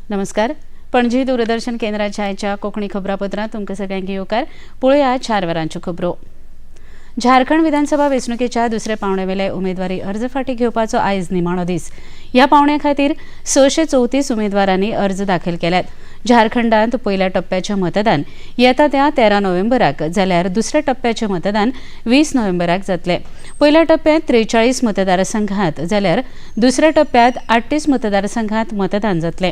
नमस्कार. पणजी दूरदर्शन केंद्राच्या आयच्या कोंकणी खबरापत्रांत तुमकां सगळ्यांक येवकार. पळोवया 4 वरांच्यो खबरो. झारखंड विधानसभा वेंचणुकेच्या दुसऱ्या पावंड्यावेले उमेदवारी अर्ज फाटीं घेवपाचो आयज निमाणो दीस. ह्या पावंड्या खातीर 634 उमेदवारांनी अर्ज दाखल केल्यात. झारखंडांत पयल्या टप्प्याचें मतदान येता त्या 13 नोव्हेंबराक जाल्यार दुसऱ्या टप्प्याचें मतदान 20 नोव्हेंबराक जातलें. पयल्या टप्प्यांत 43 मतदारसंघात जाल्यार दुसऱ्या टप्प्यांत 38 मतदारसंघात मतदान जातलें.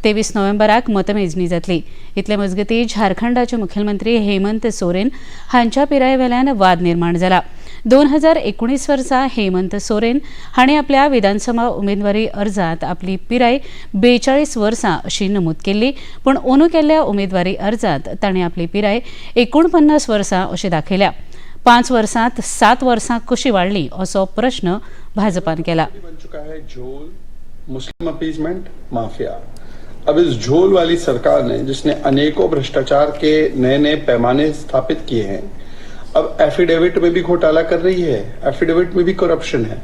23 नोव्हेंबराक मतमेजणी जातली. इतले मजगतीं झारखंडाचे मुखेलमंत्री हेमंत सोरेन हांच्या पिरायेवेल्यान वाद निर्माण जाला. 2019 वर्सा हेमंत सोरेन हांणी आपल्या विधानसभा उमेदवारी अर्जांत आपली पिराय 42 वर्सां अशी नमूद केल्ली, पूण अंदू केल्ल्या उमेदवारी अर्जांत तांणी आपली पिराय 49 वर्सां अशी दाखयल्या. 5 वर्सांत 7 वर्सां कशी वाडली असो प्रश्न भाजपान केला. बन चुका है झोल, मुस्लिम अपीजमेंट माफिया. अब इस झोल वाली सरकार ने, जिसने अनेकों भ्रष्टाचार के नए नए पैमाने स्थापित किए हैं, अब एफिडेविट में भी घोटाला कर रही है, एफिडेविट में भी करप्शन है.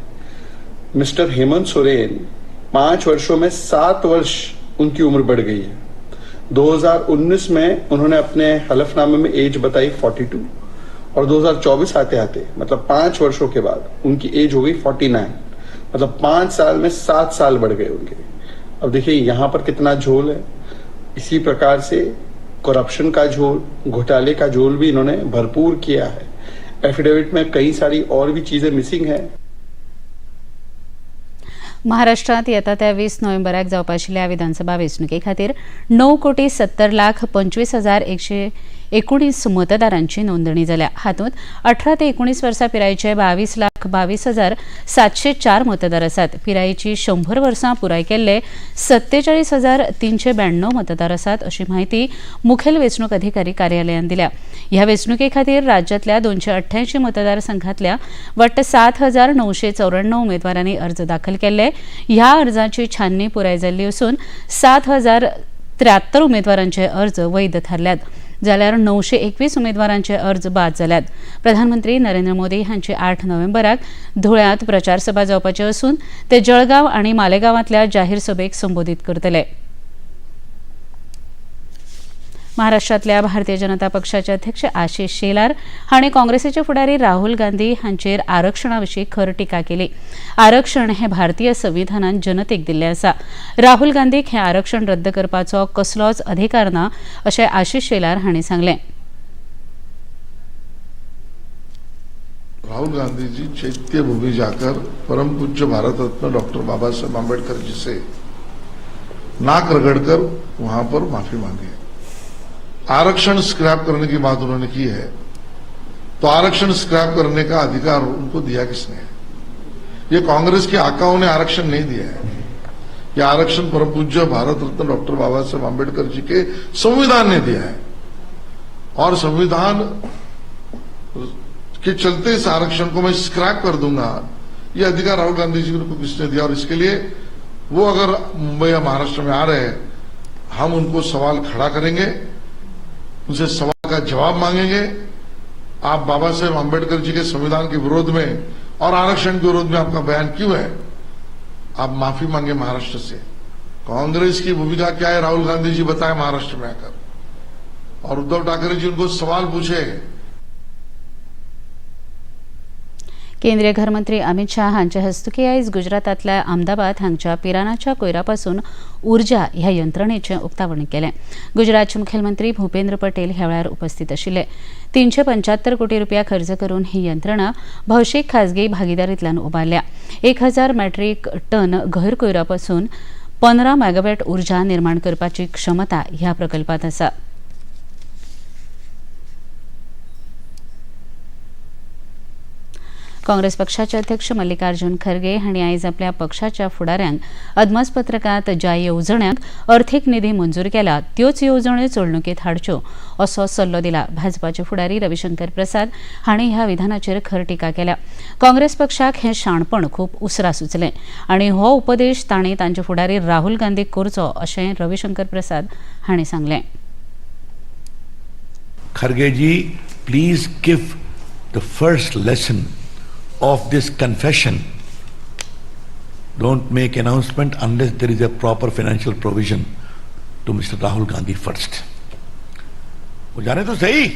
मिस्टर हेमंत सोरेन 5 वर्षों में 7 वर्ष उनकी उम्र बढ़ गई है. 2019 में उन्होंने अपने हलफनामे में एज बताई 42 और 2024 आते आते, मतलब 5 वर्षों के बाद उनकी एज हो गई 49, मतलब 5 साल में 7 साल बढ़ गए उनके. अब देखिए यहाँ पर कितना झोल है. इसी प्रकार से करप्शन का झोल, घोटाले का झोल भी इन्होंने भरपूर किया है. एफिडेविट में कई सारी और भी चीजें मिसिंग है. महाराष्ट्रात येता त्या 20 नोव्हेंबराक जावपा आशिल्ल्या विधानसभा वेंचणुके खातीर 9,70,25,119 मतदारांची नोंदणी जाल्या. हातूंत 18 ते 19 वर्सां पिरायेचे 22,22,704 मतदार आसात. पिरायेची 100 वर्सां पुराय केल्ले 47,392 मतदार आसात अशी म्हायती मुखेल वेंचणूक अधिकारी कार्यालयान दिल्या. ह्या वेंचणुके खातीर राज्यांतल्या 288 मतदारसंघांतल्या वट्ट 7,994 उमेदवारांनी अर्ज दाखल केल्ले. ह्या अर्जाची छाननी पुराय जाल्ली असून 7,073 उमेदवारांचे अर्ज वैध थारल्यात, जाल्यार 921 उमेदवारांचे अर्ज बाद जाल्यात. प्रधानमंत्री नरेंद्र मोदी हांची 8 नोव्हेंबराक धुळ्यांत प्रचार सभा जावपाची असून ते जळगांव आनी मालेगांवांतल्या जाहीर सभेक संबोधीत करतले. महाराष्ट्रातल्या भारतीय जनता पक्षाचे अध्यक्ष आशिष शेलार हांणी काँग्रेसीचे फुडारी राहुल गांधी हांचेर आरक्षणा विशीं खर टिका केली. आरक्षण हें भारतीय संविधानान जनतेक दिल्लें आसा. राहुल गांधीक हें आरक्षण रद्द करपाचो कसलोच अधिकार ना अशें आशिष शेलार हांणी सांगलें. राहुल गांधी जी चैत्य भूमि जाकर परम पूज्य भारत रत्न डॉक्टर बाबा साहेब आम्बेडकर जी से नाक रगड़कर वहां पर माफी मांगे. आरक्षण स्क्रैप करने की बात उन्होंने की है, तो आरक्षण स्क्रैप करने का अधिकार उनको दिया किसने है? ये कांग्रेस के आकाओं ने आरक्षण नहीं दिया है. ये आरक्षण परम पूज्य भारत रत्न डॉक्टर बाबा साहेब आम्बेडकर जी के संविधान ने दिया है और संविधान के चलते इस आरक्षण को मैं स्क्रैप कर दूंगा, ये अधिकार राहुल गांधी जी को किसने दिया? और इसके लिए वो अगर मुंबई या महाराष्ट्र में आ रहे हैं, हम उनको सवाल खड़ा करेंगे, उनसे सवाल का जवाब मांगेंगे. आप बाबा साहेब आम्बेडकर जी के संविधान के विरोध में और आरक्षण के विरोध में आपका बयान क्यों है? आप माफी मांगे महाराष्ट्र से. कांग्रेस की भूमिका क्या है, राहुल गांधी जी बताए महाराष्ट्र में आकर, और उद्धव ठाकरे जी उनको सवाल पूछे. केंद्रीय घरमंत्री अमित शाह हांचे हस्तुकीं आयज गुजरातांतल्या अहमदाबाद हांगच्या पिरानाच्या कोयरापासून ऊर्जा ह्या यंत्रणेचें उक्तावण केलें. गुजरातचे मुखेलमंत्री भूपेंद्र पटेल ह्या वेळार उपस्थित आशिल्ले. 375 कोटी रुपया खर्च करून ही यंत्रणा भौशीक खाजगी भागीदारींतल्यान उबारल्या. 1000 मॅट्रीक टन घर कोयरापासून 15 मेगावॅट ऊर्जा निर्माण करपाची क्षमता ह्या प्रकल्पांत आसा. काँग्रेस पक्षाचे अध्यक्ष मल्लिकार्जुन खरगे हांणी आयज आपल्या पक्षाच्या फुडाऱ्यांक अदमासपत्रकांत ज्या येवजण्यांक अर्थीक निधी मंजूर केला त्योच येवजण्यो चलणुकेंत हाडच्यो असो सल्लो दिला. भाजपाचे फुडारी रविशंकर प्रसाद हांणी ह्या विधानाचेर खर टिका केल्या. काँग्रेस पक्षाक हें शाणपण खूब उसरां सुचलें आनी हो उपदेश तांणी तांचे फुडारी राहुल गांधीक करचो अशें रविशंकर प्रसाद हांणी सांगलें. Kharge ji, please give the first lesson of this confession. Don't make announcement unless there is a proper financial provision to mister Rahul Gandhi first. वो जाने तो सही।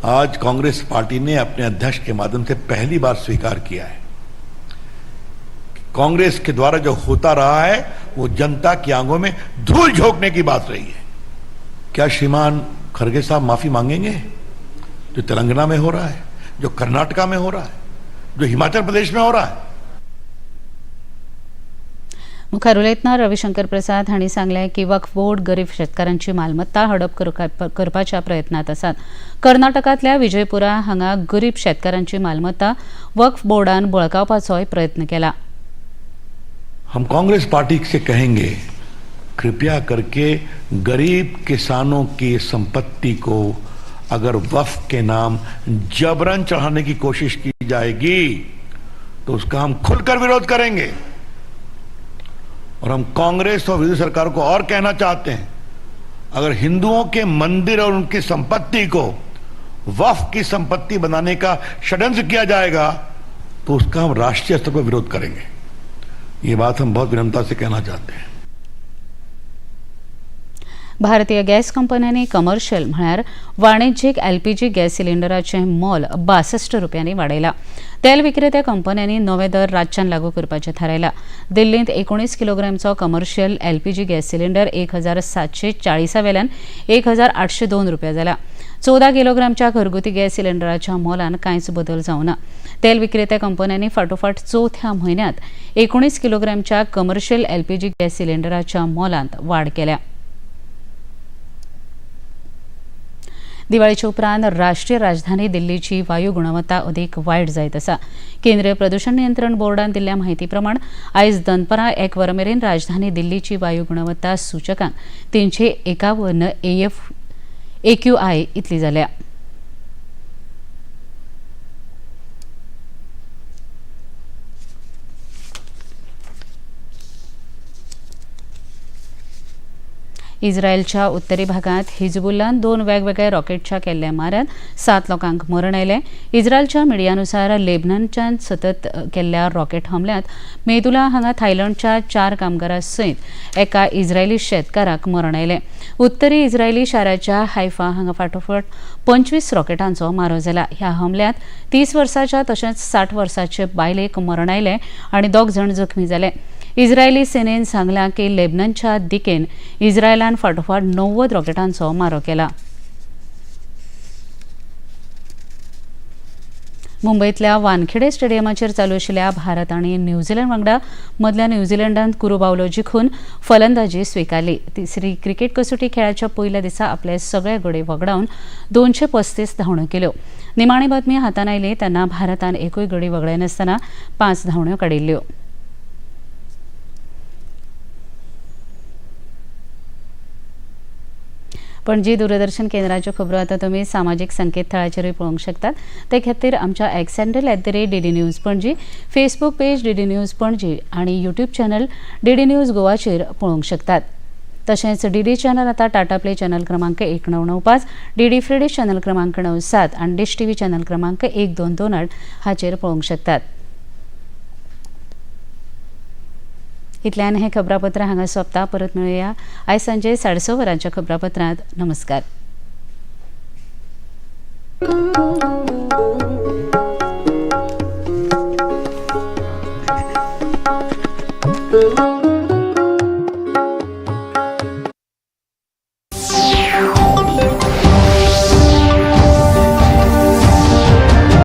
आज कांग्रेस पार्टी ने अपने अध्यक्ष के माध्यम से पहली बार स्वीकार किया है कि कांग्रेस के द्वारा जो होता रहा है वो जनता की आंखों में धूल झोंकने की बात रही है। क्या श्रीमान खड़गे साहब माफी मांगेंगे जो तेलंगाना में हो रहा है, जो कर्नाटका में हो रहा है, जो हिमाचल प्रदेश में हो रहा है? मुखार उलयतना रविशंकर प्रसाद हांणी सांगलें की वक्फ बोर्ड गरीब शेतकारांची मालमत्ता हडप करपाच्या प्रयत्नांत आसात. कर्नाटकांतल्या विजयपुरा हांगा गरीब शेतकारांची मालमत्ता वक्फ बोर्डान बळकावपाचोय प्रयत्न केला. हम कांग्रेस पार्टी से कहेंगे, कृपया करके गरीब किसानों की संपत्ति को अगर वक्फ के नाम जबरन चढ़ाने की कोशिश की जाएगी तो उसका हम खुलकर विरोध करेंगे। और हम कांग्रेस और विरोधी सरकार को और कहना चाहते हैं, अगर हिंदुओं के मंदिर और उनकी संपत्ति को वक्फ की संपत्ति बनाने का षड्यंत्र किया जाएगा तो उसका हम राष्ट्रीय स्तर पर विरोध करेंगे। ये बात हम बहुत विनम्रता से कहना चाहते हैं। भारतीय गॅस कंपन्यांनी कमर्शियल म्हळ्यार वाणिज्यीक एलपीजी गॅस सिलिंडराचें मोल 62 रुपयांनी वाडयलां. तेल विक्रेत्या कंपन्यांनी नवे दर रातच्यान लागू करपाचें थारायलां. दिल्लींत 19 किलोग्रॅमचो कमर्शियल एलपीजी गॅस सिलिंडर 1740 वेल्यान 1802 रुपया जाला. 14 किलोग्रॅमच्या घरगुती गॅस सिलिंडराच्या मोलान कांयच बदल जावना. तेल विक्रेत्या कंपन्यांनी फाटोफाट चवथ्या म्हयन्यांत 19 किलोग्रॅमच्या कमर्शियल एलपीजी गॅस सिलिंडराच्या मोलांत वाड केल्या. दिवाळीच्या उपरांत राष्ट्रीय राजधानी दिल्लीची वायू गुणवत्ता अदीक वायट जायत आसा. केंद्रीय प्रदूषण नियंत्रण बोर्डान दिल्ल्या म्हायती प्रमाण आयज दनपरां 1 वरां मेरेन राजधानी दिल्लीची वायू गुणवत्ता सूचकांक 351 AQI इतली जाल्या. इस्रायलच्या उत्तरी भागात हिजबुल्लान 2 वेगवेगळ्या रॉकेटच्या केल्ल्या माऱ्यात 7 लोकांक मरण आयलें. इस्रायलच्या मिडियानुसार लेबननच्यान सतत केल्ल्या रॉकेट हमल्यांत मेदुला हांगा थायलंडच्या 4 कामगारां सयत एका इस्रायली शेतकाराक मरण आयलें. उत्तरी इस्रायली शाराच्या हायफा हांगा फाटोफाट 25 रॉकेटांचो मारो जाला. ह्या हमल्यांत 30 वर्साच्या तशेंच 60 वर्साचे बायलेक मरण आयलें आनी 2 जाण जखमी जाले. इस्रायली सेनेन सांगलां की लेबननच्या दिकेन इस्रायलान फाटोफाट 90 रॉकेटांचो मारो केला. मुंबईतल्या वानखेडे स्टेडियमाचेर चालू आशिल्ल्या भारत आनी न्यूझीलंड वांगडा मदल्या न्यूझीलंडान कुरू बावलो जिखून फलंदाजी स्विकारली. तिसरी क्रिकेट कसोटी खेळाच्या पयल्या दिसा आपले सगळे गडे वगडावन 235 धांवण्यो केल्यो. निमाणी बातमी हातान आयली तेन्ना भारतान एकूय गडी वगडायनासतना 5 धांवण्यो काडिल्ल्यो. पणजी दूरदर्शन केंद्राच्यो खबरो आतां तुमी सामाजीक संकेतथळाचेरूय पळोवंक शकतात. ते खातीर आमच्या X handle @DD News Panaji, Facebook page DD News Panaji आनी यूट्यूब चॅनल DD news गोवाचेर पळोवंक शकतात. तशेंच DD channel आतां टाटा प्ले चॅनल क्रमांक 1995, DD free dish channel क्रमांक 97 आनी डिश टीव्ही चॅनल क्रमांक 1228 हाचेर पळोवंक शकतात. इतल्यान हें खबरापत्र हांगा सोंपता. परत मेळुया आयज सांजे 6:30 वरांच्या खबरापत्रांत. नमस्कार.